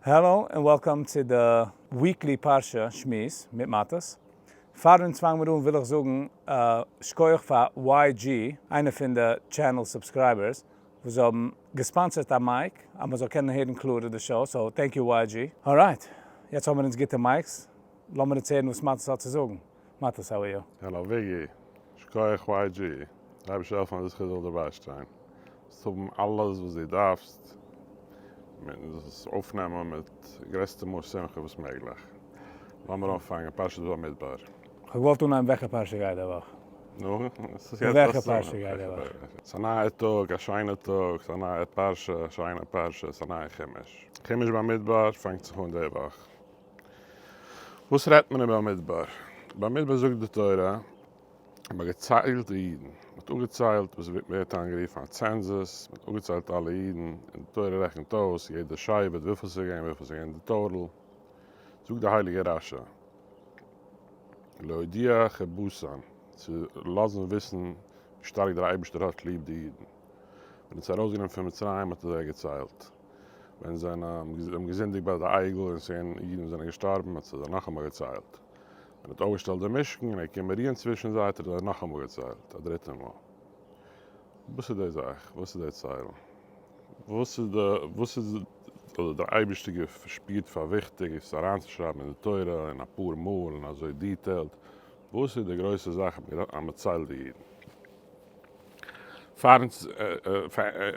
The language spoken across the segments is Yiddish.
Hello and welcome צו די weekly פרשה שמועס מיט מאטעס. פאר אונז פאנגן מיר אן וויל איך זאגן שכוח פאר YG, איינער פון די channel subscribers, וואס האבן געספאנסערט א mic אז מען זאל קענען הערן קלארער די show, so thank you YG. Alright, יעצט האבן מיר אונז גוטע mics, לאמיר אונז הערן וואס מאטעס האט צו זאגן. מאטעס how are you? Hello וויגי, שכוח YG, דער אייבערשטער העלפן אז די זכות זאל דיר ביישטיין, זאלסט האבן אלעס וואס דו דארפסט, און זאלסט עס אויפנעמען מיט גרעסטע מאס שמחה וואס מעגליך. לאמיר אנפאנגען פרשת במדבר. כ'האב געוואלט אנהייבן וועלכע פרשה גייט די וואך? נו, עס איז יעצט וועלכע פרשה גייט די וואך? ס'איז א נייע טאג, א שיינע טאג, ס'איז א נייע פרשה, א שיינע פרשה, ס'איז א נייע חומש. חומש במדבר פאנגט זיך אן די וואך. וואס רעדט מען אין במדבר? במדבר זאגט די תורה אז מ'האט געציילט די אידן, מ'האט אפגעציילט וואס ווערט אנגערופן א צענזוס, מ'האט אפגעציילט אלע אידן, און די תורה רעכנט אויס יעדע שבט וויפיל ס'איז געווען, וויפיל ס'איז געווען די total, זאגט די הייליגע רש"י, להודיע חיבתן, צו לאזן וויסן ווי שטארק דער אייבערשטער האט ליב די אידן, ווען ער האט זיי ארויסגענומען פון מצרים האט ער זיי געציילט. ווען זיי האבן געזינדיגט ביי די עגל און ס'איז געווען אידן וואס זענען געשטארבן האט ער זיי נאכאמאל געציילט. ווען ער האט אויפגעשטעלט די משכן און ער איז געקומען רוען צווישן זיי האט ער זיי נאכאמאל געציילט א דריטע מאל. וואס איז די זאך? וואס איז די ציילן? וואס איז די וואס איז אדער דער אייבערשטער געשפירט פאר וויכטיג עס אריינצושרייבן אין די תורה און אפאר מאל און אזוי detailed? וואס איז די גרויסע זאך אז מ'ציילט די אידן? פאר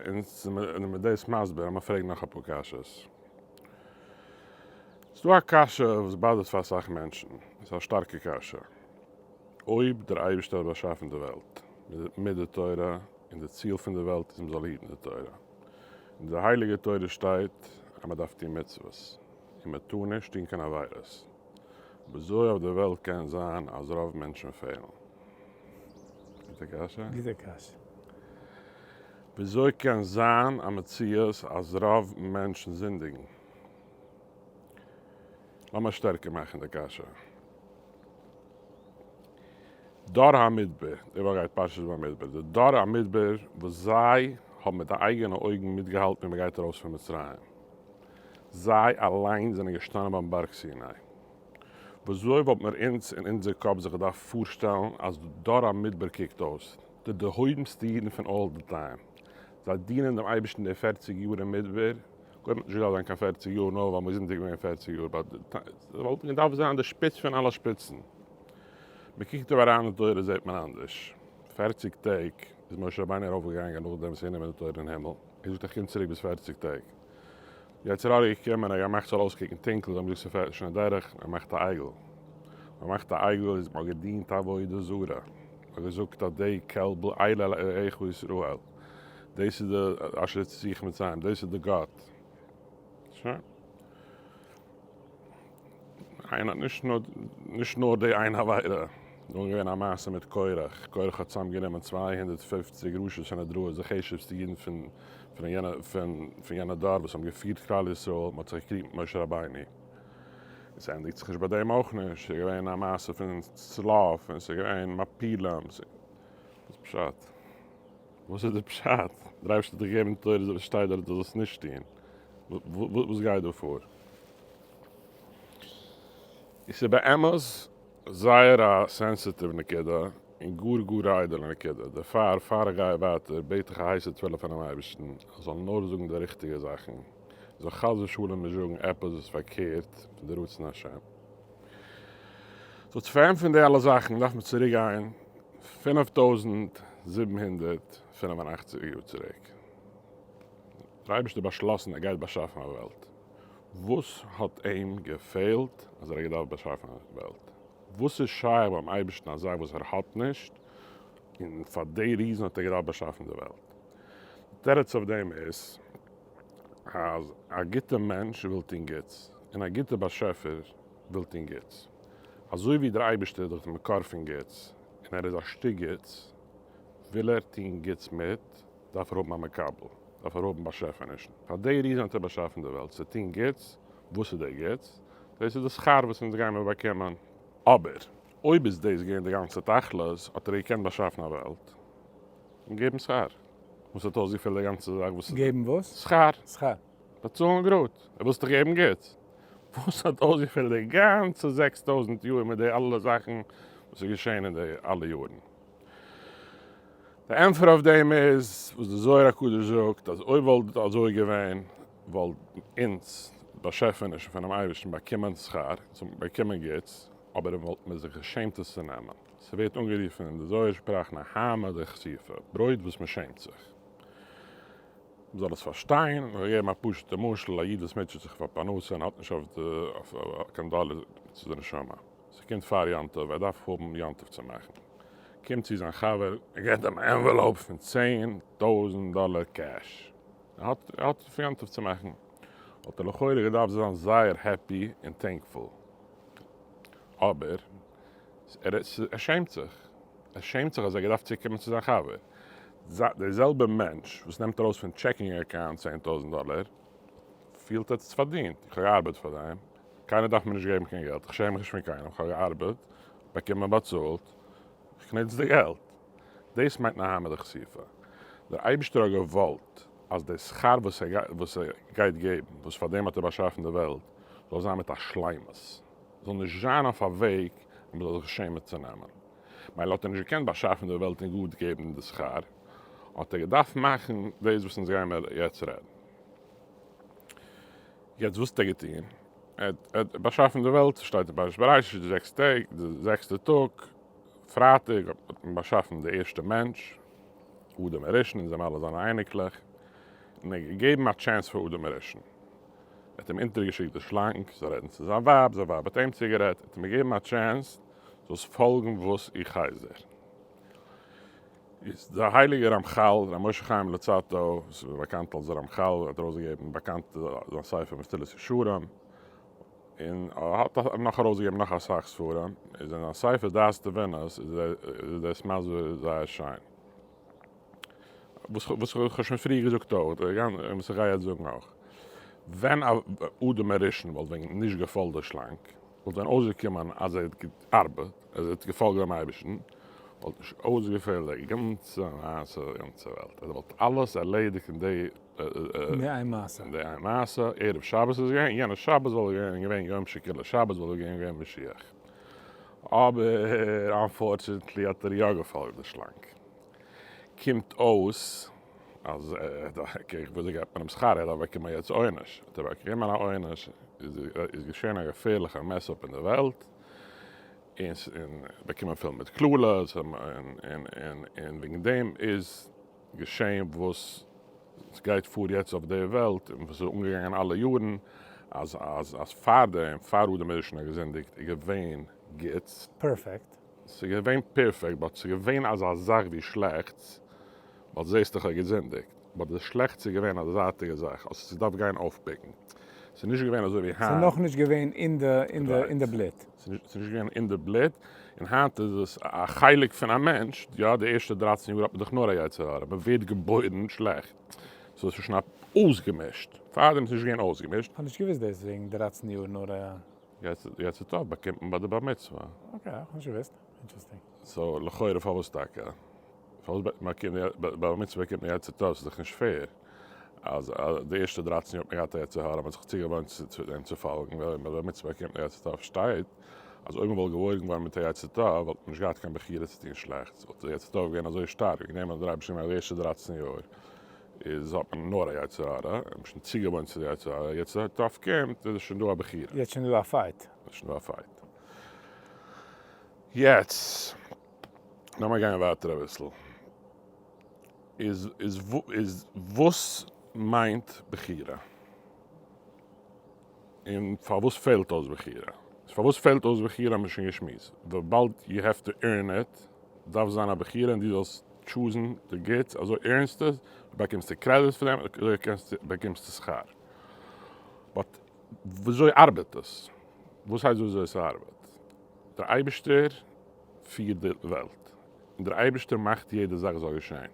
אונז זענען מיר דאס מסביר, לאמיר פרעגן נאך אפאר קשיות. ס'איז דא א קשיא וואס באדערט פאר אסאך מענטשן, עס איז א שטארקע קשיא. אויב דער אייבערשטער האט באשאפן די וועלט מיט די תורה, און די ציל פון די וועלט איז מ'זאל היטן די תורה, אין די הייליגע תורה שטייט אז מ'דארף טון מצוות, און מ'טאר נישט טון קיין עבירות, וויאזוי אויף די וועלט קען זיין אז רוב מענטשן פעלן? גוטע קשיא. גוטע קשיא. וויאזוי קען זיין א מציאות אז רוב מענטשן זינדיגן? לאמיר שטערקער מאכן די קשיא. דור המדבר, די וואך גייט פרשת במדבר, די דור המדבר וואס זיי האבן מיט די אייגענע אויגן מיטגעהאלטן ווי מ'גייט ארויס פון מצרים, זיי אליין זענען געשטאנען ביים בארג סיני. וויאזוי וואלט מיר אונז אין אונזער קאפ זיך געדארפט פארשטעלן אז די דור המדבר קוקט אויס? די דערהויבנסטע אידן פון all the time. זיי דינען דעם אייבערשטן די פערציג יאר אין מדבר, קודם האט נישט געדארפט זיין קיין פערציג יאר נאר ווייל מ'איז זונטאג געווען פערציג יאר, but זיי וואלטן געדארפט זיין די שפיץ פון אלע שפיצן. מ'קוקט אבער אריין אין תורה זעט מען אנדערש. פערציג טעג איז משה רבינו ארויפגעגאנגען נאכדעם וואס ער גענומען די תורה אין הימל, ער זאגט איך קום צוריק ביז פערציג טעג. יצר הרע איז געקומען, ער האט געמאכט ס'זאל אויסקוקן טונקל, זיי האבן געזאגט ס'פעלט נישט אין די דרך, ער מאכט א עגל. מען מאכט א עגל איז מ'האט געדינט עבודה זרה, מ'האט געזאגט אז די קעלבל אלה אלהיך ישראל, דאס איז די אשר הוציאך ממצרים, דאס איז די גאט. שוין. איינער האט נישט נאר נישט נאר די איין עבירה, נאר געווען א מעשה מיט קורח, קורח האט צוזאם גענומען 250 ראשי סנהדראות די חשובסטע אידן פון פון יענע פון פון יענע דור וואס האבן געפירט כלל ישראל, מען האט זיך געקריגט מיט משה רבינו, און ס'ענדיגט זיך נישט ביי דעם אויך נישט, ס'איז געווען א מעשה פון צלף און ס'איז געווען מפילים, וואס פשט? וואס איז די פשט? דער אייבערשטער האט דיך געגעבן תורה וואס שטייט דארט דו זאלסט נישט טון, וואס גייט דא פאר? עס איז באמת זייער א sensitive נקודה און גאר גאר א איידעלע נקודה, דערפאר פאר איך גיי ווייטער בעט איך א הייסע תפילה פונעם אייבערשטן איך זאל נאר זאגן די ריכטיגע זאכן, איך זאל חס ושלום נישט זאגן עפעס וואס איז פארקערט פון די רצון השם. So צו פארענטפערן די אלע זאכן דארף מען צוריק גיין 5785 יאר צוריק. דער אייבערשטער באשלאסן ער גייט באשאפן א וועלט. וואס האט אים געפעלט אז ער האט געדארפט באשאפן א וועלט? וואס איז שייך ביים אייבערשטן א זאך וואס ער האט נישט, און פאר די reason האט ער געדארפט באשאפן די וועלט? די תירוץ אויף דעם איז אז א גוטע מענטש וויל טון גוטס, און א גוטע באשעפער וויל טון גוטס. אזוי ווי דער אייבערשטער איז דאך די מקור פון גוטס, און ער איז א שטיק גוטס, וויל ער טון גוטס מיט, דארף ער האבן א מקבל, דארף ער האבן באשעפענישן. פאר די reason האט ער באשאפן די וועלט, צו טון גוטס. וואס איז די גוטס? דאס איז די שכר וואס אונז גיימיר באקומען. אבער, אויב איז דאס געווען די גאנצע תכלית, האט ער געקענט באשאפן א וועלט און געבן שכר. וואס האט אויסגעפעלט די גאנצע זאך? וואס איז געבן וואס? שכר. שכר. באצאלן גראד, ער ווילסט דאך געבן גוטס. וואס האט אויסגעפעלט די גאנצע 6000 יאר מיט די אלע זאכן וואס איז געשען אין די אלע יארן? די ענטפער אויף דעם איז וואס די זוהר הקדוש זאגט, אז אויב וואלט אזוי געווען וואלט אונז באשעפענישן פונעם אייבערשטן באקומען שכר, אונז וואלט באקומען גוטס, אבער וואלט מען זיך געשעמט עס צו נעמען. ס'ווערט אנגערופן אין די זוהר שפראך נהמא דכסיפא, ברויט וואס מ'שעמט זיך. מ'זאל עס פארשטיין, איך וועל געבן א פשוט'ע משל, א איד וואס מוטשעט זיך פאר פרנסה און האט נישט אויף קיין דאלער צו די נשמה, ס'קומט פאר יום טוב, ער דארף האבן יום טוב צו מאכן, קומט צו זיין חבר, ער געבט אים א envelope פון 10,000 דאלער cash, ער האט פון יום טוב צו מאכן, וואלט ער לכאורה געדארפט זיין זייער happy און thankful, אבער ער שעמט זיך, ער שעמט זיך אז ער האט געדארפט צוקומען צו זיין חבר. דער זעלבער מענטש וואס נעמט ארויס פון checking account 10,000 דאלער, פילט ער האט עס פארדינט, איך האב געארבעט פאר דעם, קיינער דארף מיר נישט געבן קיין געלט, איך שעם מיך נישט פון קיינעם, איך האב געארבעט, באקומען באצאלט, איך נוץ די געלט. דאס מיינט נהמא דכסיפא. דער אייבערשטער האט געוואלט אז די שכר וואס ער גייט געבן, וואס פאר דעם האט ער באשאפן די וועלט, זאל זיין מיט א שלימות, זאל נישט זיין אויף א וועג אז מען זאל זיך שעמען צו נעמען. מילא האט ער נישט געקענט באשאפן די וועלט און גאט געבן די שכר, האט ער געדארפט מאכן דאס וואס אונז גיימער יעצט רעדן. יעצט וואס האט ער געטון? ער האט באשאפן די וועלט, ס'שטייט אין פרשת בראשית די זעקס טעג, די זעקסטע טאג, פרייטאג, האט מען באשאפן די ערשטע מענטש, אדם הראשון, אונז זענען אלע זיינע אייניקלעך, און ער האט געגעבן א chance פאר אדם הראשון. ער האט אים אונטערגעשיקט די שלאנג זאל רעדן צו זיין ווייב, זיין ווייב האט אים צוגערעדט, ער האט אים געגעבן א chance, זאלסט פאלגן וואס איך הייס דיר. איז דער הייליגער רמחל, ר' משה חיים לוצאטו, וואס איז באקאנט אלס דער רמחל, האט ארויסגעגעבן באקאנט זיין ספר מסילת ישרים, און האט נאך ארויסגעגעבן נאך אסאך ספרים, איז אין זיין ספר דעת תבונות איז ער דאס מסביר זייער שיין. וואס איך האב שוין פריער געזאגט אויך, און וואס איך גיי יעצט זאגן אויך. ווען אדם הראשון וואלט ווען נישט געפאלגט די שלאנג, וואלט ווען אויסגעקומען אז ער האט געארבעט, אז ער האט געפאלגט דעם אייבערשטן, וואלט נישט אויסגעפעלט די גאנצע מעשה די גאנצע וועלט, ער וואלט אלעס ערלעדיגט אין די אין די איין מעשה. אין די איין מעשה, ערב שבת איז געווען, יענע שבת וואלט געווען געווען יום שכולו שבת וואלט געווען געווען משיח. אבער unfortunately האט ער יא געפאלגט די שלאנג. קומט אויס אז וויאזוי געבט מען אים שכר, ער דארף באקומען יעצט עונש, האט ער באקומען א עונש, איז געשען א געפערליכע mess up אין די וועלט, און באקומען פיל מיט קללות, און וועגן דעם איז געשען וואס סגייט פאר יעצט אויף די וועלט, און וואס איז אנגעגאנגען אלע יארן, אז אז פארדעם, פאר אדם הראשון האט געזינדיגט, איז געווען גוטס. Perfect. ס'איז געווען perfect, but ס'איז געווען אזא זאך ווי שלעכטס, but זעסט דאך ער האט געזינדיגט, but די שלעכטס איז געווען א זייטיגע זאך, האסט עס געדארפט גיין אויפפיקן, ס'איז נישט געווען אזוי ווי היינט. ס'איז נאכנישט געווען אין די אין די אין די בלוט. ס'איז נישט געווען אין די בלוט, און היינט איז עס א חלק פון א מענטש, יא די ערשטע 13 יאר האט מען דאך נאר א יצר הרע, מען ווערט געבוירן שלעכט, so עס איז שוין אויסגעמישט, פארדעם איז נישט געווען אויסגעמישט. כ'האב נישט געוואוסט דאס וועגן 13 יאר נאר א. יצר טוב באקומט מען ביי די בר מצוה. Okay, כ'האב נישט געוואוסט. Interesting. So לכאורה פארוואס טאקע? פארוואס ביי בר מצוה באקומט מען יצר טוב? ס'איז דאך נישט fair אז די ערשטע 13 יאר האט מען געהאט א יצר הרע, מען האט זיך צוגעוואוינט צו דעם צו פאלגן, ווען ביי בר מצוה באקומט מען יצר טוב שטייט אז אויב מען וואלט געוואוירן געווארן מיט א יצר טוב וואלט מען נישט געהאט קיין בחירה צו טון שלעכטס, וואלט די יצר טוב געווען אזוי שטארק, וועגן דעם האט דער אייבערשטער געמאכט די ערשטע 13 יאר איז האט מען נאר א יצר הרע, און מען איז שוין צוגעוואוינט צו די יצר הרע, יצר טוב קומט איז שוין דא א בחירה. יעצט שוין דא א fight. יעצט שוין דא א fight. יעצט לאמיר גיין ווייטער אביסל. איז איז איז וואס מיינט בחירה? און פארוואס פעלט אויס בחירה? פארוואס פעלט אויס בחירה האבן מיר שוין געשמועסט. וויבאלד you have to earn it, דארף זיין א בחירה און דו זאלסט טשוזן די גוטס, אזוי ערנסט עס, באקומסטו קרעדיט פאר דעם, אזוי באקומסטו שכר. But וויאזוי ארבעט עס? וואס הייסט וויאזוי עס ארבעט? דער אייבערשטער פירט די וועלט, און דער אייבערשטער מאכט יעדע זאך זאל געשען.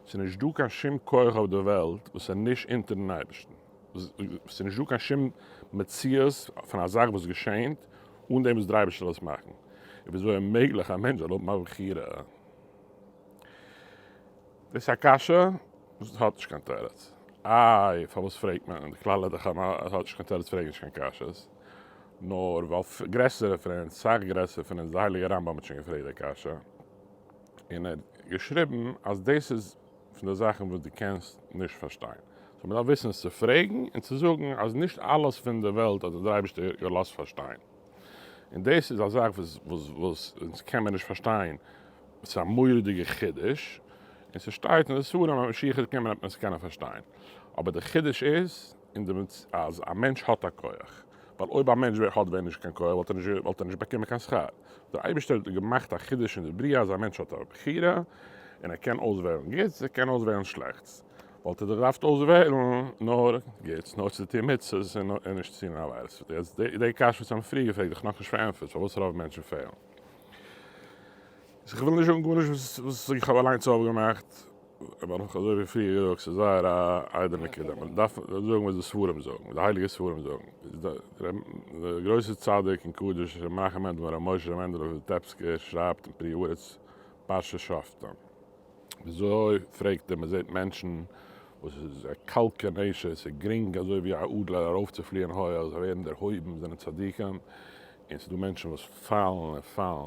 ס'איז נישט דא קיין שום כח אויף די וועלט וואס איז נישט אונטערן אייבערשטן. ס'איז נישט דא קיין שום מציאות פון א זאך וואס געשענט אן דעם וואס דער אייבערשטער זאל עס מאכן. און וויאזוי איז מעגליך א מענטש זאל האבן א בחירה? דאס איז א קשיא וואס האט נישט קיין תירוץ. איי, פארוואס פרעגט מען? די כלל איז דאך אז מען האט נישט קיין תירוץ פרעג נישט קיין קשיות. נאר ווייל גרעסערע פון אונז, סאך גרעסער פון אונז, די הייליגע רמב ם האט שוין געפרעגט די קשיא, און ער האט געשריבן אז דאס איז פון די זאכן וואס דו קענסט נישט פארשטיין. so מען דארף וויסן עס צו פרעגן און צו זאגן אז נישט אלעס פון די וועלט האט דער אייבערשטער געלאזט פארשטיין. און דאס איז א זאך וואס וואס אונז קען מען נישט פארשטיין, ס'איז א מורא'דיגע חידוש, און ס'שטייט אין די ספרים אז משיח וועט קומען וועט מען עס קענען פארשטיין. אבער די חידוש איז אין די אז א מענטש האט א כח, ווייל אויב א מענטש האט ווען נישט קיין כח וואלט ער נישט וואלט ער נישט באקומען קיין שכר. דער אייבערשטער האט געמאכט א חידוש אין די בריאה אז א מענטש האט א בחירה און ער קען אויסוועלן גוטס ער קען אויסוועלן שלעכטס. וואלט ער דאך געדארפט אויסוועלן נאר גוטס, נאר צו טון מצוות און נישט צו טון עבירות. יעצט די קשיא וואס האבן פריער געפרעגט איז נאכנישט פארענטפערט פארוואס רוב מענטשן פעלן. איז איך וויל נישט זאגן גארנישט וואס איך האב אליינס אויפגעמאכט, אבער אזוי ווי פריער געזאגט ס'איז זייער א איידעלע נקודה, מען דארף זאגן וואס די ספרים זאגן, די הייליגע ספרים זאגן. דער גרויסער צדיק און קדוש ר' מנחם מענדל בן ר' משה ר' מענדעלע וויטעפסקער שרייבט אין פרי הארץ פרשת שופטים. וויאזוי פרעגט ער, מען זעט מענטשן וואס איז א קל כנשר, ס'איז גרינג אזוי ווי א אדלער ארויפצופליען הויעך, זיי ווערן דערהויבן, זענען צדיקים, און ס'איז דא מענטשן וואס פאלן און פאלן,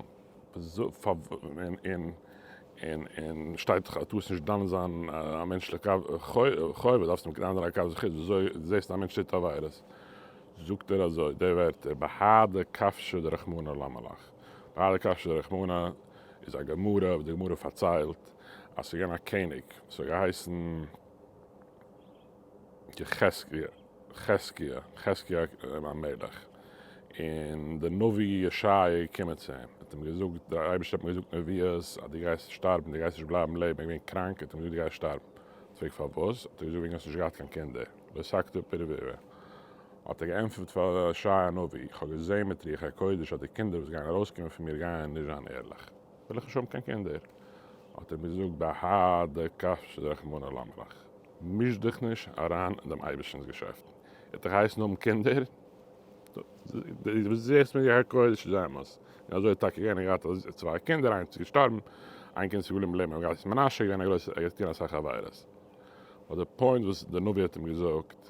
און שטייט דאך אז טארסט נישט דן זיין א מענטש לכף חובה, דארפסט אים דן זיין לכף זכות, וויאזוי זעסטו א מענטש טוט עבירות? זאגט ער אזוי די ווערטער, בהדי כבשא דרחמנא למה לך, בהדי כבשא דרחמנא איז א גמרא וואס די גמרא פארציילט אז ס'איז געווען א קעניג וואס האט געהייסן יחזקיה, חזקיה, חזקיה המלך, און דער נביא ישעיה איז געקומען צו אים, האט אים געזאגט, דער אייבערשטער האט מיר געזאגט נביאות אז דו גייסט שטארבן, דו גייסט נישט בלייבן לעבן, ער איז געווען קראנק, האט אים געזאגט דו גייסט שטארבן, האט ער געפרעגט פארוואס, האט ער געזאגט וועגן האסט נישט געהאט קיין קינדער, לא השגת פריה ורביה. האט ער געענטפערט פאר ישעי' הנביא, איך האב געזען מיט רוח הקודש אז די קינדער וואס גייען ארויסקומען פון מיר גייען נישט זיין ערליך, וויל איך נישט האבן קיין קינדער. האט ער אים געזאגט, בהדי כבשא דרחמנא למה לך, מיש דיך נישט אריין אין דעם אייבערשטנ'ס געשעפטן, ער האט דיך געהייסן האבן קינדער, דו זעסט מיט רוח הקודש איז אמת, און אזוי איז טאקע געווען, ער האט געהאט צוויי קינדער, איינס איז געשטארבן, איין קינד איז געבליבן לעבן, ער האט געהייסן מנשה, געווען א גרויסער, ער האט געטון אסאך עבירות, אבער די point וואס דער נביא האט אים געזאגט,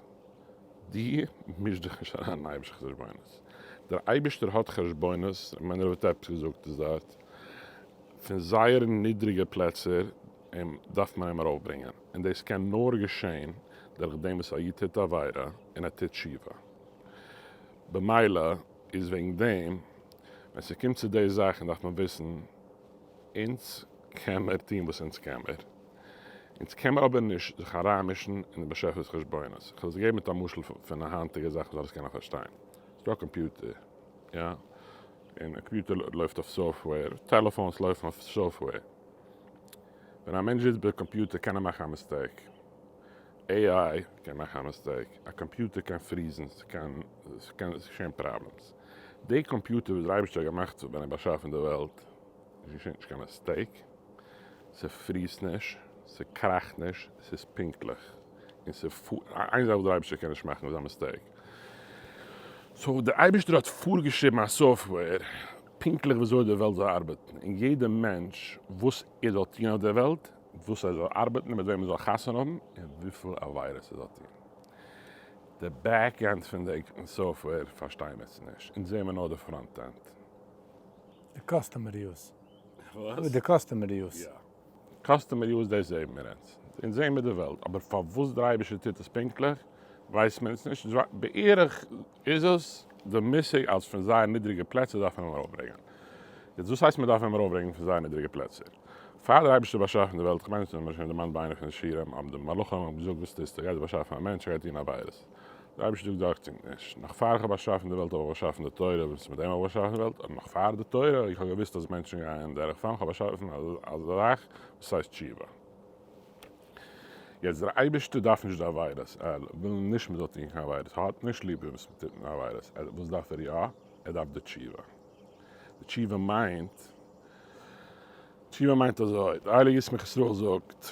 דו מיש דיך נישט אריין אין אייבערשטער חשבונות, דער אייבערשטער האט חשבונות, און מענדעלע האט עפעס געזאגט איז דארט, פון זייער נידריגע פלעצער אים דארף מען אים ארויפברענגען, און דאס קען נאר געשען דורך דעם וואס א איד טוט עבירה און ער טוט תשובה, במילא איז וועגן דעם ווען ס'קומט צו די זאכן דארף מען וויסן אונז קען מיר טון וואס אונז קען מיר. אונז קען מיר אבער נישט זיך אריינמישן אין די באשעפער'ס חשבונות. כ'וועל עס געבן מיט א משל פון א היינטיגע זאך מ'זאל עס קענען פארשטיין. ס'איז דא א קאמפיוטער, יא? און א קאמפיוטער לויפט אויף software, טעלעפאונס לויפן אויף software. ווען א מענטש זיצט ביי די קאמפיוטער קען ער מאכן א mistake. AI קען מאכן א mistake, א קאמפיוטער קען freeze ן, ס'קען געשען problems. די קאמפיוטער וואס דער אייבערשטער האט געמאכט ווען ער האט באשאפן די וועלט, עס געשעט נישט קיין mistake, ס'פריזט נישט, ס'קראכט נישט, ס'איז פונקטליך, און ס'פארט, איין זאך וואס דער אייבערשטער קען נישט מאכן איז א mistake, so דער אייבערשטער האט פארגעשריבן א software פונקטליך וויאזוי די וועלט זאל ארבעטן, און יעדע מענטש וואס ער זאל טון אויף דער וועלט, וואס ער זאל ארבעטן און מיט וועם ער זאל חתונה האבן, און וויפיל עבירות ער זאל טון. די back end פון די software פארשטייען מיר נישט, אונז זעען מיר נאר די front end. די customer use. וואס? די customer use. יא. customer use דאס זעהן מיר אונז. אונז זעהן מיר די וועלט. אבער פארוואס דער אייבערשטער טוט עס פונקטליך ווייסט מען אונז נישט. בערך איז עס די מושג אז פון זייער נידריגע פלעצער דארף מען אים ארויפברענגען. יעצט וואס הייסט מען דארף אים ארויפברענגען פון זייער נידריגע פלעצער? פאר דער אייבערשטער האט באשאפן די וועלט, כ'מיין עס האט מען שוין דערמאנט ביי איינע פון די שיעורים, האבן די מלאכים האבן געזאגט וואס טוסטו? גייסט באשאפן א מענטש ער גייט טון עבירות. דער אייבערשטער זאגט זארגט זיך נישט, נאך פאר איך האב באשאפן די וועלט האב איך באשאפן די תורה, וואס מיט דעם האב איך באשאפן די וועלט, און נאך פאר די תורה, איך האב געוואוסט אז מענטשן גייען דורך פאלן, איך האב באשאפן א זאך וואס הייסט תשובה. יעצט דער אייבערשטער דארף נישט די עבירות, ער וויל נישט מען זאל טון קיין עבירות, ער האט נישט ליב ווען מען טוט עבירות, וואס דארף ער יא? ער דארף די תשובה. די תשובה מיינט, תשובה מיינט אזוי, די הייליגע ישמח ישראל זאגט,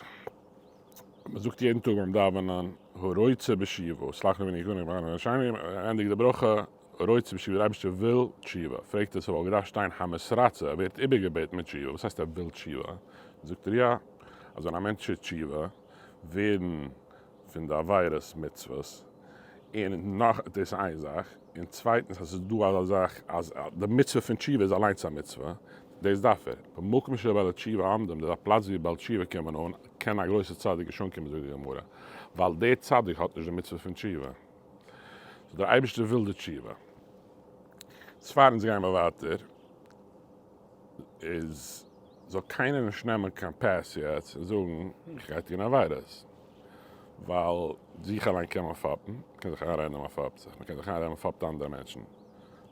מען זאגט יעדן טאג ביים דאווענען, הרוצה בשיבה, סלח לי ואני אכנה ואני אשנה, ענדיגט די ברכה, הרוצה בשיבה, דער אייבערשטער וויל תשובה, פרעגט ער ס'וואלט געדארפט שטיין המתרצה, ער ווערט איבערגעבעטן מיט תשובה, וואס הייסט ער וויל תשובה? זאגט ער יא, אז ווען א מענטש טוט תשובה, ווערן. פון די עבירות מצוות, און נאך, דאס איז איין זאך, און צווייטנס אז ס'איז דא אזא זאך אז די מצוה פון תשובה איז אליינס א מצוה, דאס דארף ער. במקום שבעלי תשובה עומדים, דאס איז א פלאץ ווי בעל תשובה קומען אן, קען א גרויסע צדיק נישט אנקומען זאגט די גמרא, ווייל דער צדיק האט נישט די מצוה פון תשובה. so דער אייבערשטער וויל די תשובה. צווייטנס גייען מיר ווייטער, איז זאל קיינער נישט נעמען קיין pass יעצט און זאגן איך גיי טון עבירות, ווייל זיך אליין קען מען פאפן, מען קען זיך איינרעדן אז מען פאפט זיך, מען קען זיך איינרעדן מען פאפט אנדערע מענטשן,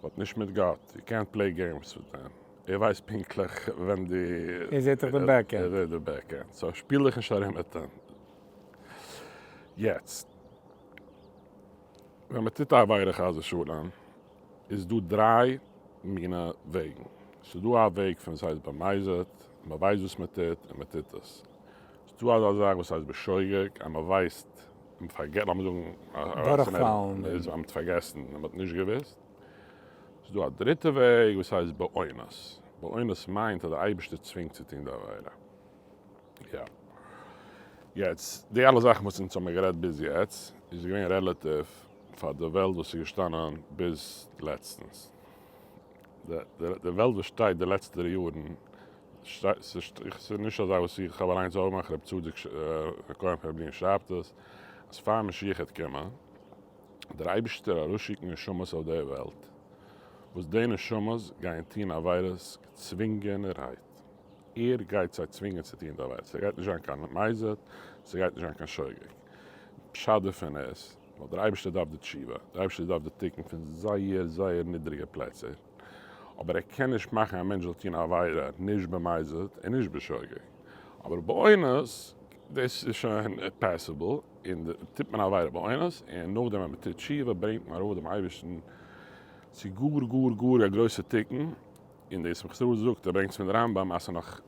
but נישט מיט גאט, יו קענט פלעי געימס מיט אים, ער ווייסט פונקטליך ווען די. ער זעט דאך די back end. ער זעט די back end, so שפיל דיך נישט ארום מיט אים. יעצט, ווען מען טוט א עבירה חס ושלום, איז דא דריי מינע וועגן. ס'איז דא א וועג פון וואס הייסט במזיד, מען ווייסט וואס מען טוט און מען טוט עס. ס'איז דא אזא זאך וואס הייסט בשוגג, אז מען ווייסט, מען פארגעסט, לאמיר זאגן, דורכפאלן. אז מען האט פארגעסן און מען האט נישט געוואוסט. ס'איז דא א דריטע וועג וואס הייסט באונס. באונס מיינט אז דער אייבערשטער צווינגט צו טון די עבירה. יא. יעצט, די אלע זאכן וואס אונז האמיר גערעדט ביז יעצט, איז געווען רעלאטיוו פאר די וועלט וואס איז געשטאנען ביז לעצטנס. די וועלט וואס שטייט די לעצטערע יארן, ס'איז נישט אזא וואס איך האב אליינס אויפגעמאכט, רבי צדוק הכהן פון לובלין שרייבט עס, אז פאר משיח וועט קומען, וועט דער אייבערשטער ארויסשיקן נשמות אויף דער וועלט, וואס די נשמות גייען טון עבירות געצווינגענערהייט. ער גייט זיי צווינגען צו טון די עבירות, ס'גייט נישט זיין קיין מזיד, ס'גייט נישט זיין קיין שוגג. פשט דערפון איז, ווייל דער אייבערשטער דארף די תשובה, דער אייבערשטער דארף די תיקון פון זייער זייער נידריגע פלעצער, אבער ער קען נישט מאכן א מענטש זאל טון א עבירה נישט במזיד און נישט בשוגג, אבער באונס, דאס איז שוין possible, און טוט מען א עבירה באונס, און נאכדעם ווען מען טוט תשובה ברענגט מען ארויף דעם אייבערשטן צו גאר גאר גאר א גרויסע תיקון, און דאס וואס ר' זאגט, ער ברענגט עס פון די רמב ם אז ס'איז נאך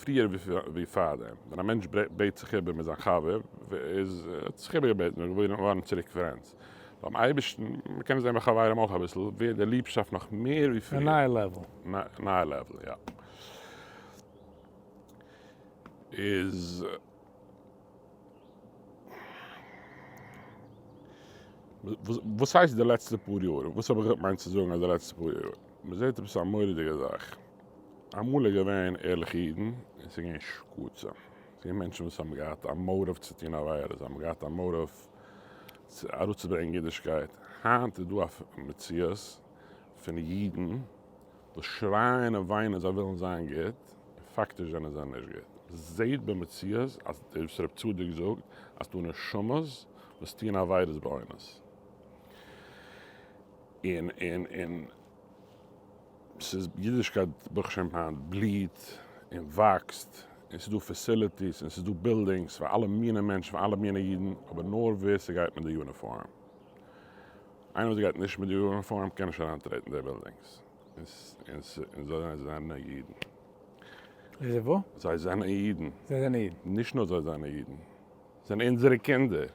פריער ווי פארדעם, ווען א מענטש בעט זיך איבער מיט זיין חבר, איז ער האט זיך איבערגעבעטן און געווארן צוריק friends. ביים אייבערשטן, מ'קען עס זען ביי חברים אויך אביסל, ווערט די ליבשאפט נאך מער ווי פריער. א נייע level. נייע level, יא. איז. וואס הייסט די לעצטע פאר יאר? וואס האב איך געמיינט צו זאגן אז די לעצטע פאר יאר? מען זעט עפעס א מורא'דיגע זאך. אמאל איז געווען ערליכע אידן און ס'איז געווען שקצים. ס'איז געווען מענטשן וואס האבן געהאט א motive צו טון עבירות, זיי האבן געהאט א motive אראפצוברענגען אידישקייט. היינט איז דא א מציאות פון אידן וואס שרייען און וויינען זיי ווילן זיין גוט, און פאקטיש זענען זיי נישט גוט. זעהט במציאות אז דאס וואס רב צדוק זאגט אז ס'דא נשמות וואס טוען עבירות באונס. און און און ס'איז אידישקייט ברוך השם היינט בליהט און וואקסט, און ס'איז דא facilities און ס'איז דא buildings פאר אלע מיני מענטשן פאר אלע מיני אידן, אבער נאר ווער ס'גייט מיט די יוניפארם. איינער וואס גייט נישט מיט די יוניפארם קען נישט אריינטרעטן די buildings. און זיי זענען אידן. זיי וואו? זיי זענען אידן. זיי זענען אידן. נישט נאר זיי זענען אידן, זענען אונזערע קינדער.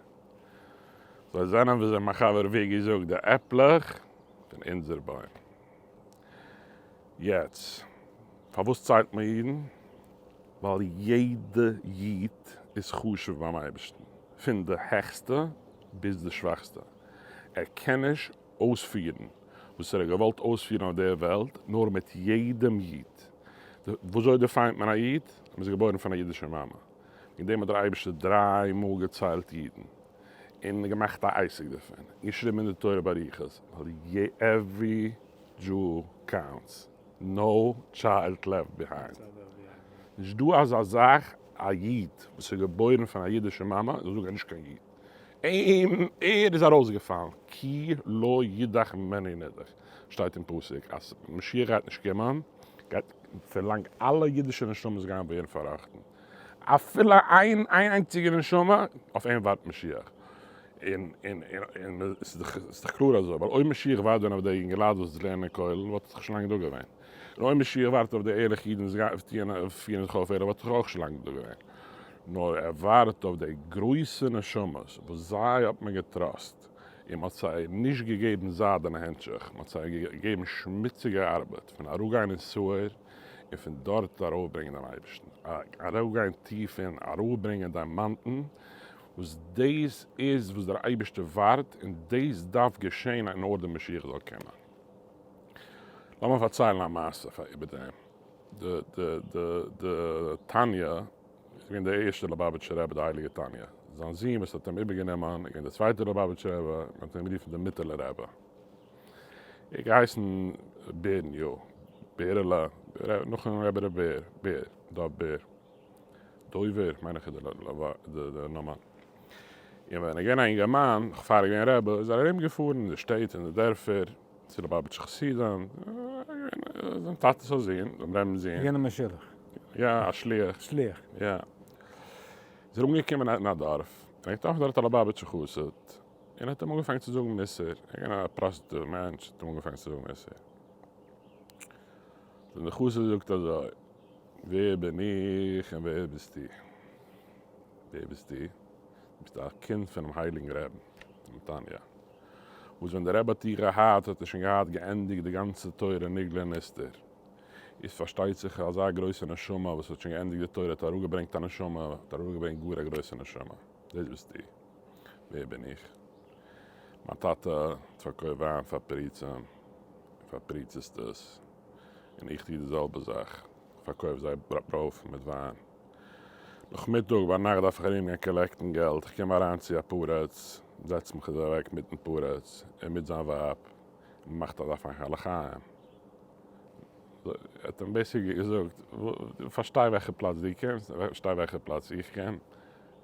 זיי זענען ווי מיין חבר וויגי זאגט די עפלעך פון אונזער בוים. יעצט, פארוואס ציילט מען אידן? ווייל יעדע איד איז חשוב ביים אייבערשטן, פון די העכסטע ביז די שוואכסטע. ער קען נישט אויספירן וואס ער האט געוואלט אויספירן אויף דער וועלט נאר מיט יעדעם איד. וואזוי define ט מען א איד? אז מ'איז געבוירן פון א אידישע מאמע. וועגן דעם האט דער אייבערשטער דריי מאל געציילט אידן און געמאכט א עסק דערפון, געשריבן אין די תורה באריכות, ווייל every Jew counts, no child left behind. נישט דא אזא זאך א איד וואס איז געבוירן פון א אידישע מאמע זאל זאגן ער איז נישט קיין איד. אים ער איז ארויסגעפאלן, כי לא ידח ממנו נדח, שטייט אין פסוק אז משיח גייט נישט קומען, גייט פארלאנג אלע אידישע נשמות גייען ווערן פארראכטן, אפילו איין איין איינציגע נשמה, אויף אים ווארט משיח, און און און עס איז דאך קלאר אזוי, ווייל אויב משיח ווארט ווען אויף די אינגעלייט וואס לערנען אין כולל וואלט ער דאך שוין לאנג דא געווען, און אויב משיח ווארט אויף די ערליכע אידן וואס פירן זיך אויף ערליך וואלט ער דאך אויך שוין לאנג דא געווען. נאר ער ווארט אויף די גרויסע נשמות וואס זיי האט מען גע trust און מען האט זיי נישט געגעבן זיידענע הענטשוך, מען האט זיי געגעבן שמוציגע ארבעט פון אראפגיין אין sewer און פון דארט ארויפברענגען דעם אייבערשטן, אראפגיין טיף און ארויפברענגען דיימאנטן. וואס דאס איז וואס דער אייבערשטער ווארט און דאס דארף געשען in order משיח זאל קומען. לאמיר פארציילן א מעשה איבער דעם. די תניא איז געווען דער ערשטער ליובאוויטשער רבי, די הייליגע תניא. זיין זון וואס האט אים איבערגענומען איז געווען דער צווייטער ליובאוויטשער רבי, מען האט אים גערופן דער מיטעלער רבי. ער האט געהייסן בערניו, בערעלע, נאכן רבי ר' בער, בער, דוב בער, דובער מיין איך איז די נאמען. און ווען ער איז געווען א אינגערמאן, נאך פאר ער איז געווען רבי, איז ער ארום געפארן אין די שטעט און די דערפער, צו ליובאוויטשע חסידים, זיין טאטע'ס א זון, דעם רבינ'ס זון. געווען א משולח. יא, א שליח. שליח. יא. איז ער אנגעקומען אין א דארף, און ער האט געטראפן דארט א ליובאוויטשע חסיד, און האט אים אנגעפאנגען צו זאגן מוסר, ער איז געווען א פראסטער מענטש, האט אים אנגעפאנגען צו זאגן מוסר. און דער חסיד זאגט אזוי, ווער בין איך און ווער ביסטו? ווער ביסטו? דו ביסט א קינד פונעם הייליגן רעבן, דעם תניא, וואס ווען דער רבי האט דיר געהאט האט ער שוין געהאט געענדיגט די גאנצע תורה נגלה נסתר, איז פארשטייט זיך אזא גרויסע נשמה וואס האט שוין געענדיגט די תורה האט אראפגעברענגט א נשמה, האט אראפגעברענגט גאר א גרויסע נשמה, דאס ביסטו. ווער בין איך? מיין טאטע האט פארקויפט וויין פאר פריצים, פאר פריצות'טעס, און איך טו די זעלבע זאך, פארקויף זיי ברויפן מיט וויין. נאכמיטאג ביינאכט דארף איך ארום גיין collect ן געלט, איך קום אריין צו א פריץ, זעץ מיך אוועק מיטן פריץ און מיט זיין ווייב, און מ'מאכט אזא פיין לחיים. ער האט אים basically געזאגט, פארשטיי וועלכע פלאץ דו קומסט, פארשטיי וועלכע פלאץ איך קום,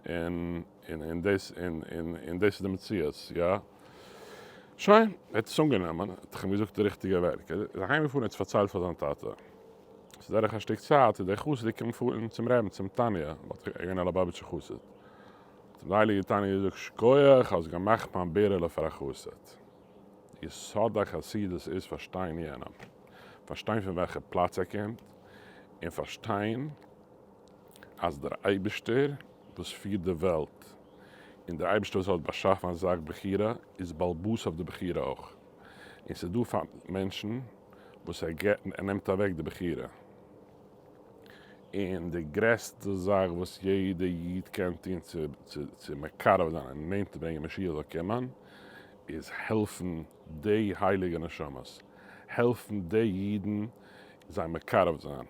און און דאס און דאס איז די מציאות, יא. שוין, ער האט עס אנגענומען, האט איך אים געזאגט די ריכטיגע ווערק. ער איז אהיימגעפארן און עס פארציילט פאר זיין טאטע. ס'איז דורך א שטיק צייט איז דער חסיד געקומען פארן צום רעבן צום תניא, ווייל ער איז געווען א ליובאוויטשער חסיד. האט אים די הייליגע תניא געזאגט, שקויעך האסט געמאכט מיין בערעלע פאר א חסיד. יסוד החסידות איז פארשטיין יענעם, פארשטיין פון וועלכע פלאץ ער קומט, און פארשטיין אז דער אייבערשטער וואס פירט די וועלט, און דער אייבערשטער וואס האט באשאפן א זאך בחירה, איז בעל הבית אויף די בחירה אויך. און ס'איז דא פאר מענטשן וואס ער געבט ער נעמט אוועק די בחירה. און די גרעסטע זאך וואס יעדע איד קען טון צו צו מקרב זיין און נענטער ברענגען משיח זאל קומען, איז העלפן די הייליגע נשמות, העלפן די אידן זיי מקרב זיין.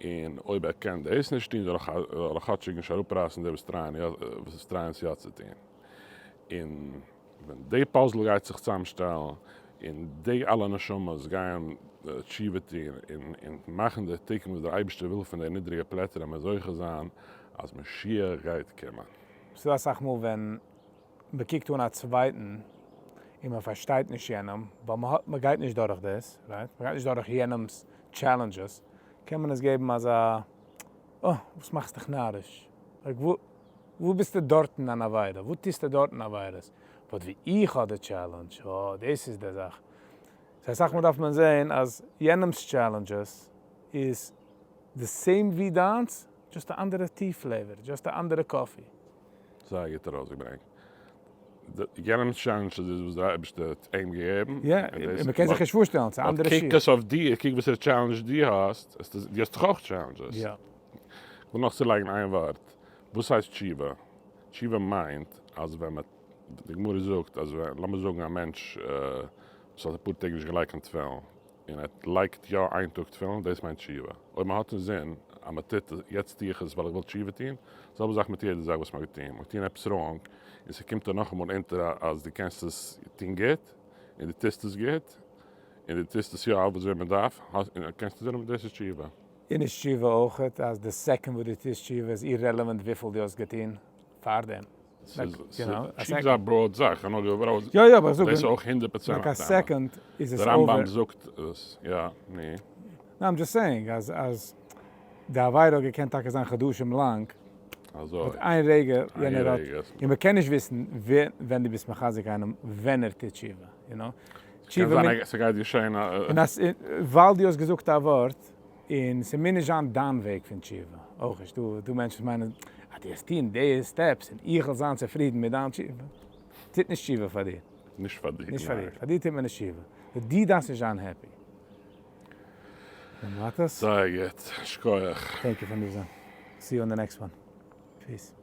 און אויב ער קען דאס נישט טון זאל ער כאטשיג נישט אראפרייסן די וואס try ען וואס try ען עס יא צו טון. און ווען די puzzle גייט זיך צוזאמשטעלן און די אלע נשמות גייען תשובה טון און מאכן די תיקון וואס דער אייבערשטער וויל פון די נידריגע פלעצער וועט מען זוכה זיין אז משיח גייט קומען. ס'דא אסאך מאל ווען מ'קוקט אן א צווייטן און מ'פארשטייט נישט יענעם, ווייל מ'האט מ'גייט נישט דורך דאס, right? מ'גייט נישט דורך יענעמ'ס challenges, קען מען עס געבן אזא, אה, וואס מאכסט דיך נאריש? like וואו וואו ביסטו דארטן אן עבירה? וואו טוסטו דארטן עבירות? but ווי איך האב די challenge, אה, דאס איז די זאך. so אסאך מאל דארף מען זען אז יענעמ'ס challenges איז די same ווי דיינס, just א אנדערע tea flavor, just א אנדערע coffee. זייער גוט ארויסגעברענגט. יענעמ'ס challenges איז וואס דער אייבערשטער האט אים געגעבן. יא, און מ'קען זיך נישט פארשטעלן, ס'איז א אנדערע שיעור. קוק עס אויף דיר, קוק וואסערע challenge דו האסט, דו האסט דאך אויך challenges. יא. כ'וויל נאך צולייגן איין ווארט. וואס הייסט תשובה? תשובה מיינט אז ווען מען, די גמרא זאגט אז ווען, לאמיר זאגן א מענטש וואס האט אפאר טעג נישט געלייגט קיין תפילין, און ער לייגט יא איין טאג תפילין, דאס מיינט תשובה. אויב מען האט אינזין אז מען טוט, יעצט טו איך עס ווייל איך וויל תשובה טון, זעלבע זאך מיט יעדע זאך וואס מען האט געטון, מען האט געטון עפעס wrong, און ס'קומט דיר נאכאמאל אונטער אז דו קענסט עס טון גוט, און דו טוסט עס גוט, און דו טוסט עס יא וואס ווען מען דארף, קענסטו זאגן דאס איז תשובה. און איז תשובה אויכעט אז די second וואס דו טוסט תשובה איז irrelevant וויפיל דו האסט געטון פארדעם? תשובה איז א broad זאך, כ'האב נאר געוואלט. יא יא אבער איך זאג דאס איז אויך 100% like א second איז עס דער over. רמב"ם זאגט עס, יא, ני. no I'm just saying אז אז די עבירה האט געקענט טאקע זיין חדשים לאנג, אזוי. but איין רגע יענער האט, איין און מ'קען נישט וויסן ווען דו ביסט מחזק איינעם ווען ער טוט תשובה, you know. קען זיין ס'גייט געשען א. און אז ווייל דו האסט געזאגט א ווארט, און ס'מוז נישט זיין דיין וועג פון תשובה, אויך נישט, דא מענטשן וואס מיינען אז דו וועסט טון די steps און איך וועל זיין צופרידן מיט דיין תשובה, טוט נישט תשובה פאר דיר. נישט פאר דיר, נישט פאר דיר, פאר דיר טוט מען נישט תשובה, דו דארפסט נישט זיין happy. זייער גוט, שכוח. thank you פאר מיר זיין. see you on the next one. peace.